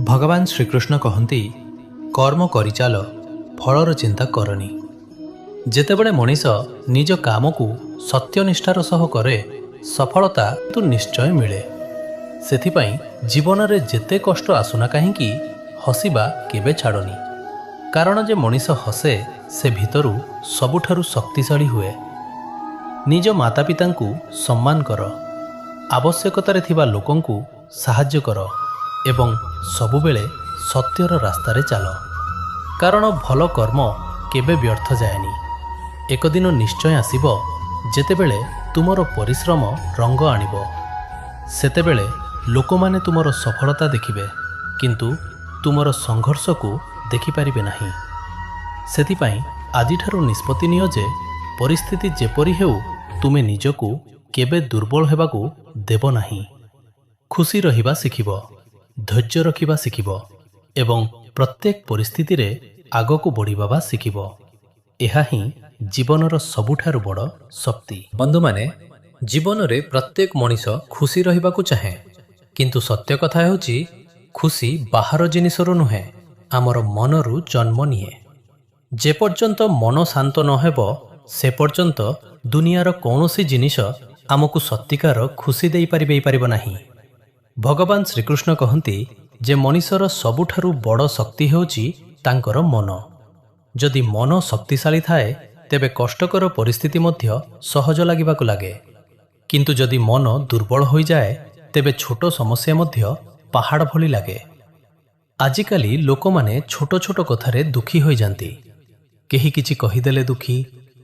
ଭଗବାନ ଶ୍ରୀକୃଷ୍ଣ କହନ୍ତି, କର୍ମ କରିଚାଲ, ଫଳର ଚିନ୍ତା କରନି। ଯେତେବେଳେ ମଣିଷ ନିଜ କାମକୁ ସତ୍ୟନିଷ୍ଠାର ସହ କରେ, ସଫଳତା ତ ନିଶ୍ଚୟ ମିଳେ। ସେଥିପାଇଁ ଜୀବନରେ ଯେତେ କଷ୍ଟ ଆସୁନା କାହିଁକି, ହସିବା କେବେ ଛାଡ଼ନି। କାରଣ ଯେ ମଣିଷ ହସେ, ସେ ଭିତରୁ ସବୁଠାରୁ ଶକ୍ତିଶାଳୀ ହୁଏ। ନିଜ ମାତା ପିତାଙ୍କୁ ସମ୍ମାନ କର, ଆବଶ୍ୟକତାରେ ଥିବା ଲୋକଙ୍କୁ ସାହାଯ୍ୟ କର ଏବଂ ସବୁବେଳେ ସତ୍ୟର ରାସ୍ତାରେ ଚାଲ। କାରଣ ଭଲ କର୍ମ କେବେ ବ୍ୟର୍ଥ ଯାଏନି। ଏକ ଦିନ ନିଶ୍ଚୟ ଆସିବ, ଯେତେବେଳେ ତୁମର ପରିଶ୍ରମ ରଙ୍ଗ ଆଣିବ। ସେତେବେଳେ ଲୋକମାନେ ତୁମର ସଫଳତା ଦେଖିବେ, କିନ୍ତୁ ତୁମର ସଂଘର୍ଷକୁ ଦେଖିପାରିବେ ନାହିଁ। ସେଥିପାଇଁ ଆଜିଠାରୁ ନିଷ୍ପତ୍ତି ନିଅ ଯେ ପରିସ୍ଥିତି ଯେପରି ହେଉ, ତୁମେ ନିଜକୁ କେବେ ଦୁର୍ବଳ ହେବାକୁ ଦେବ ନାହିଁ। ଖୁସି ରହିବା ଶିଖିବ, ଧୈର୍ଯ୍ୟ ରଖିବା ଶିଖିବ ଏବଂ ପ୍ରତ୍ୟେକ ପରିସ୍ଥିତିରେ ଆଗକୁ ବଢ଼ିବା ଶିଖିବ। ଏହା ହିଁ ଜୀବନର ସବୁଠାରୁ ବଡ଼ ଶକ୍ତି। ବନ୍ଧୁମାନେ, ଜୀବନରେ ପ୍ରତ୍ୟେକ ମଣିଷ ଖୁସି ରହିବାକୁ ଚାହେଁ। କିନ୍ତୁ ସତ୍ୟ କଥା ହେଉଛି, ଖୁସି ବାହାର ଜିନିଷରୁ ନୁହେଁ, ଆମର ମନରୁ ଜନ୍ମ ନିଏ। ଯେପର୍ଯ୍ୟନ୍ତ ମନ ଶାନ୍ତ ନ ହେବ, ସେ ପର୍ଯ୍ୟନ୍ତ ଦୁନିଆର କୌଣସି ଜିନିଷ ଆମକୁ ସତ୍ୟିକାର ଖୁସି ଦେଇପାରିବ ନାହିଁ। ଭଗବାନ ଶ୍ରୀକୃଷ୍ଣ କହନ୍ତି ଯେ ମଣିଷର ସବୁଠାରୁ ବଡ଼ ଶକ୍ତି ହେଉଛି ତାଙ୍କର ମନ। ଯଦି ମନ ଶକ୍ତିଶାଳୀ ଥାଏ, ତେବେ କଷ୍ଟକର ପରିସ୍ଥିତି ମଧ୍ୟ ସହଜ ଲାଗିବାକୁ ଲାଗେ। କିନ୍ତୁ ଯଦି ମନ ଦୁର୍ବଳ ହୋଇଯାଏ, ତେବେ ଛୋଟ ସମସ୍ୟା ମଧ୍ୟ ପାହାଡ଼ ଭଳି ଲାଗେ। ଆଜିକାଲି ଲୋକମାନେ ଛୋଟ ଛୋଟ କଥାରେ ଦୁଃଖୀ ହୋଇଯାନ୍ତି। କେହି କିଛି କହିଦେଲେ ଦୁଃଖୀ,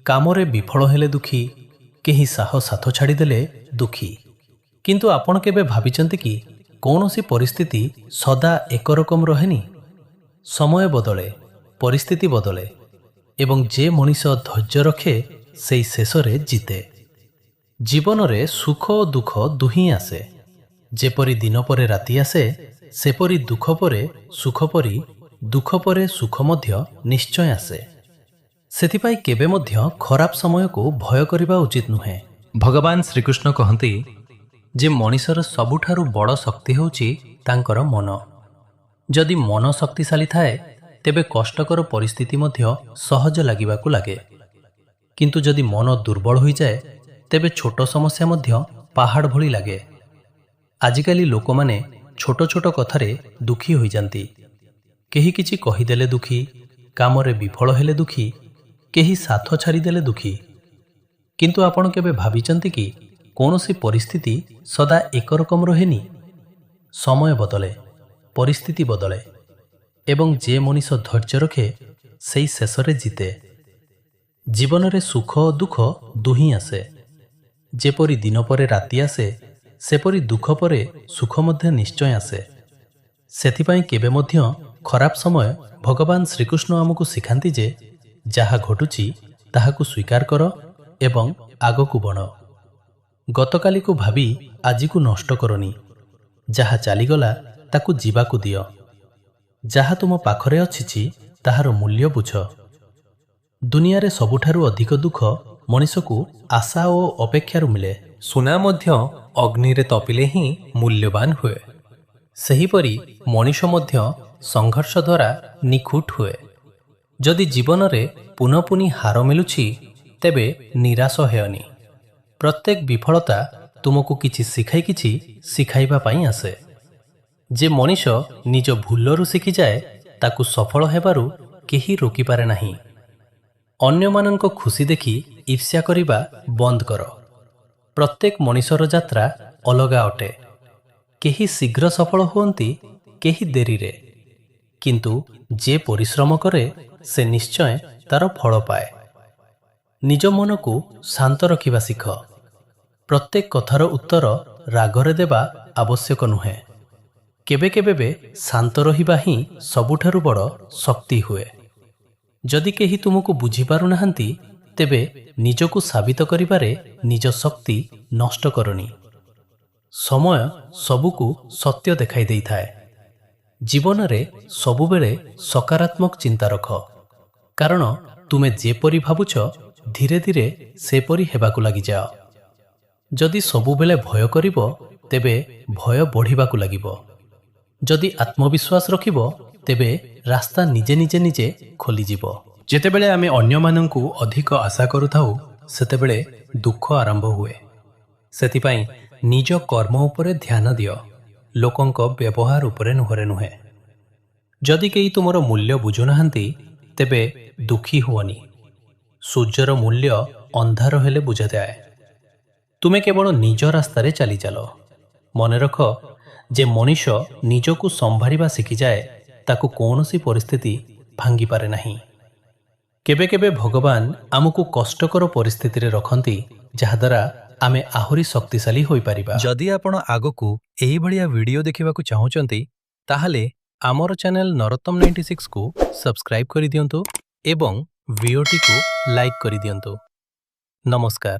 କାମରେ ବିଫଳ ହେଲେ ଦୁଃଖୀ, କେହି ସାଥ ଛାଡ଼ିଦେଲେ ଦୁଃଖୀ। କିନ୍ତୁ ଆପଣ କେବେ ଭାବିଛନ୍ତି କି, କୌଣସି ପରିସ୍ଥିତି ସଦା ଏକରକମ ରହେନି? ସମୟ ବଦଳେ, ପରିସ୍ଥିତି ବଦଳେ ଏବଂ ଯେ ମଣିଷ ଧୈର୍ଯ୍ୟ ରଖେ, ସେଇ ଶେଷରେ ଜିତେ। ଜୀବନରେ ସୁଖ ଓ ଦୁଃଖ ଦୁହେଁ ଆସେ। ଯେପରି ଦିନ ପରେ ରାତି ଆସେ, ସେପରି ଦୁଃଖ ପରେ ସୁଖ ପରି ଦୁଃଖ ପରେ ସୁଖ ମଧ୍ୟ ନିଶ୍ଚୟ ଆସେ। ସେଥିପାଇଁ କେବେ ମଧ୍ୟ ଖରାପ ସମୟକୁ ଭୟ କରିବା ଉଚିତ ନୁହେଁ। ଭଗବାନ ଶ୍ରୀକୃଷ୍ଣ କହନ୍ତି ଯେ ମଣିଷର ସବୁଠାରୁ ବଡ଼ ଶକ୍ତି ହେଉଛି ତାଙ୍କର ମନ। ଯଦି ମନ ଶକ୍ତିଶାଳୀ ଥାଏ, ତେବେ କଷ୍ଟକର ପରିସ୍ଥିତି ମଧ୍ୟ ସହଜ ଲାଗିବାକୁ ଲାଗେ। କିନ୍ତୁ ଯଦି ମନ ଦୁର୍ବଳ ହୋଇଯାଏ, ତେବେ ଛୋଟ ସମସ୍ୟା ମଧ୍ୟ ପାହାଡ଼ ଭଳି ଲାଗେ। ଆଜିକାଲି ଲୋକମାନେ ଛୋଟ ଛୋଟ କଥାରେ ଦୁଃଖୀ ହୋଇଯାନ୍ତି। କେହି କିଛି କହିଦେଲେ ଦୁଃଖୀ, କାମରେ ବିଫଳ ହେଲେ ଦୁଃଖୀ, କେହି ସାଥ ଛାଡ଼ିଦେଲେ ଦୁଃଖୀ। କିନ୍ତୁ ଆପଣ କେବେ ଭାବିଛନ୍ତି କି, କୌଣସି ପରିସ୍ଥିତି ସଦା ଏକରକମ ରହେନି? ସମୟ ବଦଳେ, ପରିସ୍ଥିତି ବଦଳେ ଏବଂ ଯେ ମଣିଷ ଧୈର୍ଯ୍ୟ ରଖେ, ସେଇ ଶେଷରେ ଜିତେ। ଜୀବନରେ ସୁଖ ଓ ଦୁଃଖ ଦୁହେଁ ଆସେ। ଯେପରି ଦିନ ପରେ ରାତି ଆସେ, ସେପରି ଦୁଃଖ ପରେ ସୁଖ ମଧ୍ୟ ନିଶ୍ଚୟ ଆସେ। ସେଥିପାଇଁ କେବେ ମଧ୍ୟ ଖରାପ ସମୟ ଭଗବାନ ଶ୍ରୀକୃଷ୍ଣ ଆମକୁ ଶିଖାନ୍ତି ଯେ ଯାହା ଘଟୁଛି ତାହାକୁ ସ୍ୱୀକାର କର ଏବଂ ଆଗକୁ ବଢ଼। ଗତକାଲିକୁ ଭାବି ଆଜିକୁ ନଷ୍ଟ କରନି। ଯାହା ଚାଲିଗଲା, ତାକୁ ଯିବାକୁ ଦିଅ। ଯାହା ତୁମ ପାଖରେ ଅଛି, ତାହାର ମୂଲ୍ୟ ବୁଝ। ଦୁନିଆରେ ସବୁଠାରୁ ଅଧିକ ଦୁଃଖ ମଣିଷକୁ ଆଶା ଓ ଅପେକ୍ଷାରୁ ମିଳେ। ସୁନା ମଧ୍ୟ ଅଗ୍ନିରେ ତପିଲେ ହିଁ ମୂଲ୍ୟବାନ ହୁଏ। ସେହିପରି ମଣିଷ ମଧ୍ୟ ସଂଘର୍ଷ ଦ୍ୱାରା ନିଖୁଟ ହୁଏ। ଯଦି ଜୀବନରେ ପୁନଃ ପୁନି ହାର ମିଳୁଛି, ତେବେ ନିରାଶ ହେଅନି। ପ୍ରତ୍ୟେକ ବିଫଳତା ତୁମକୁ କିଛି ଶିଖାଇବା ପାଇଁ ଆସେ। ଯେ ମଣିଷ ନିଜ ଭୁଲରୁ ଶିଖିଯାଏ, ତାକୁ ସଫଳ ହେବାରୁ କେହି ରୋକିପାରେ ନାହିଁ। ଅନ୍ୟମାନଙ୍କ ଖୁସି ଦେଖି ଈର୍ଷ୍ୟା କରିବା ବନ୍ଦ କର। ପ୍ରତ୍ୟେକ ମଣିଷର ଯାତ୍ରା ଅଲଗା ଅଟେ। କେହି ଶୀଘ୍ର ସଫଳ ହୁଅନ୍ତି, କେହି ଡେରିରେ। କିନ୍ତୁ ଯେ ପରିଶ୍ରମ କରେ, ସେ ନିଶ୍ଚୟ ତାର ଫଳ ପାଏ। ନିଜ ମନକୁ ଶାନ୍ତ ରଖିବା ଶିଖ। ପ୍ରତ୍ୟେକ କଥାର ଉତ୍ତର ରାଗରେ ଦେବା ଆବଶ୍ୟକ ନୁହେଁ। କେବେ କେବେ ଶାନ୍ତ ରହିବା ହିଁ ସବୁଠାରୁ ବଡ଼ ଶକ୍ତି ହୁଏ। ଯଦି କେହି ତୁମକୁ ବୁଝିପାରୁନାହାନ୍ତି, ତେବେ ନିଜକୁ ସାବିତ କରିବାରେ ନିଜ ଶକ୍ତି ନଷ୍ଟ କରନି। ସମୟ ସବୁକୁ ସତ୍ୟ ଦେଖାଇ ଦେଇଥାଏ। ଜୀବନରେ ସବୁବେଳେ ସକାରାତ୍ମକ ଚିନ୍ତା ରଖ, କାରଣ ତୁମେ ଯେପରି ଭାବୁଛ, ଧୀରେ ଧୀରେ ସେପରି ହେବାକୁ ଲାଗିଯାଅ। ଯଦି ସବୁବେଳେ ଭୟ କରିବ, ତେବେ ଭୟ ବଢ଼ିବାକୁ ଲାଗିବ। ଯଦି ଆତ୍ମବିଶ୍ୱାସ ରଖିବ, ତେବେ ରାସ୍ତା ନିଜେ ନିଜେ ନିଜେ ଖୋଲିଯିବ। ଯେତେବେଳେ ଆମେ ଅନ୍ୟମାନଙ୍କୁ ଅଧିକ ଆଶା କରୁଥାଉ, ସେତେବେଳେ ଦୁଃଖ ଆରମ୍ଭ ହୁଏ। ସେଥିପାଇଁ ନିଜ କର୍ମ ଉପରେ ଧ୍ୟାନ ଦିଅ, ଲୋକଙ୍କ ବ୍ୟବହାର ଉପରେ ନୁହେଁ। ଯଦି କେହି ତୁମର ମୂଲ୍ୟ ବୁଝୁନାହାନ୍ତି, ତେବେ ଦୁଃଖୀ ହୁଅନି। ସୂର୍ଯ୍ୟର ମୂଲ୍ୟ ଅନ୍ଧାର ହେଲେ ବୁଝାଯାଏ। ତୁମେ କେବଳ ନିଜ ରାସ୍ତାରେ ଚାଲିଚାଲ। ମନେ ରଖ, ଯେ ମଣିଷ ନିଜକୁ ସମ୍ଭାଳିବା ଶିଖିଯାଏ, ତାକୁ କୌଣସି ପରିସ୍ଥିତି ଭାଙ୍ଗିପାରେ ନାହିଁ। କେବେ କେବେ ଭଗବାନ ଆମକୁ କଷ୍ଟକର ପରିସ୍ଥିତିରେ ରଖନ୍ତି, ଯାହାଦ୍ୱାରା ଆମେ ଆହୁରି ଶକ୍ତିଶାଳୀ ହୋଇପାରିବା। ଯଦି ଆପଣ ଆଗକୁ ଏହିଭଳିଆ ଭିଡ଼ିଓ ଦେଖିବାକୁ ଚାହୁଁଛନ୍ତି, ତାହେଲେ ଆମର ଚ୍ୟାନେଲ ନରୋତ୍ତମ 96କୁ ସବସ୍କ୍ରାଇବ୍ କରିଦିଅନ୍ତୁ ଏବଂ ଭିଡ଼ିଓଟିକୁ ଲାଇକ୍ କରିଦିଅନ୍ତୁ। ନମସ୍କାର।